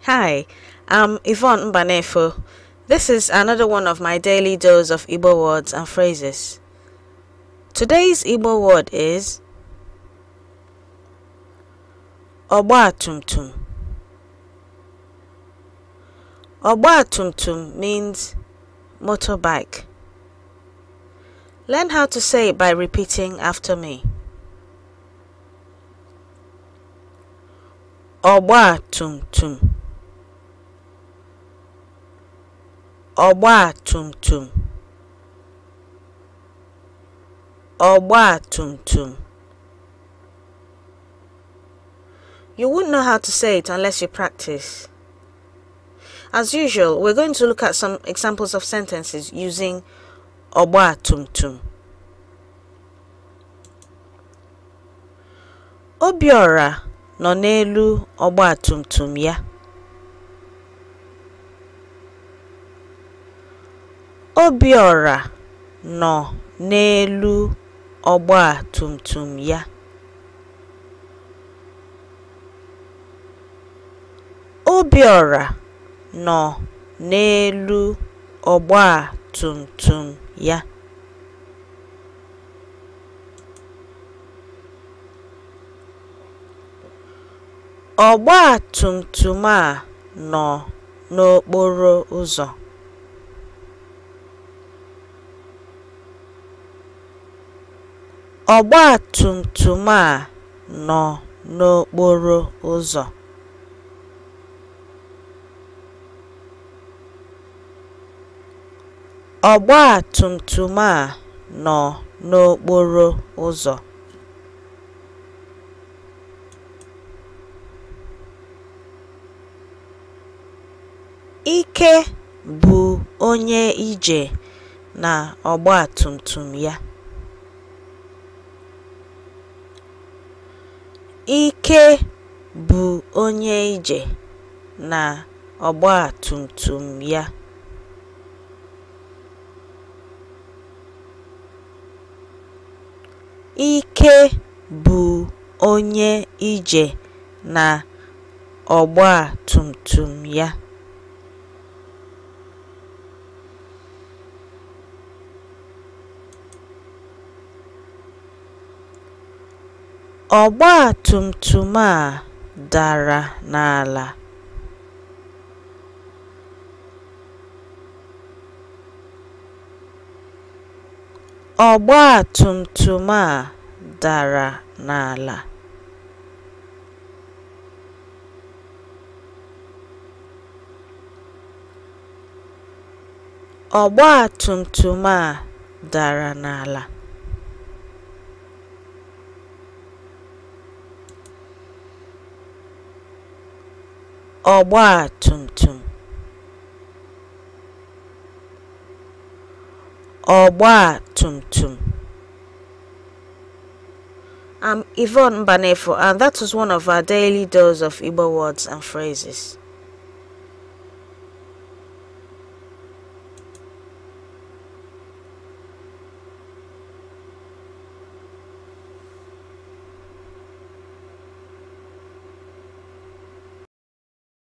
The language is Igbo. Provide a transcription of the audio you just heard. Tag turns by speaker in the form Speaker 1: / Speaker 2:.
Speaker 1: Hi, I'm Yvonne Mbanefo. This is another one of my daily dose of Igbo words and phrases. Today's Igbo word is Ọgbatumtum. Ọgbatumtum means motorbike. Learn how to say it by repeating after me. Ọgbatumtum. Ọgbatumtum. Ọgbatumtum. You wouldn't know how to say it unless you practice. As usual, we're going to look at some examples of sentences using ọgbatumtum. Obiora nọ n'elu ọgbatumtum ya. Obiora nọ n'elu ọgbatumtum ya. Obiora nọ n'elu ọgbatumtum ya. Ọgbatumtum a nọ n'okporo ụzọ. Ọgbatumtum a nọ n'okporo ụzọ. Ọgbatumtum a nọ n'okporo ụzọ. Ike bụ onye ije na ọgbatumtum ya. Ike bụ onye ije na ọgbatumtum ya. Ike bụ onye ije na ọgbatumtum ya. Ọgbatumtum a dara n'ala. Ọgbatumtum a dara n'ala. Ọgbatumtum a dara n'ala. Ọgbatumtum. Ọgbatumtum. I'm Yvonne Mbanefo, and that was one of our daily dose of Igbo words and phrases.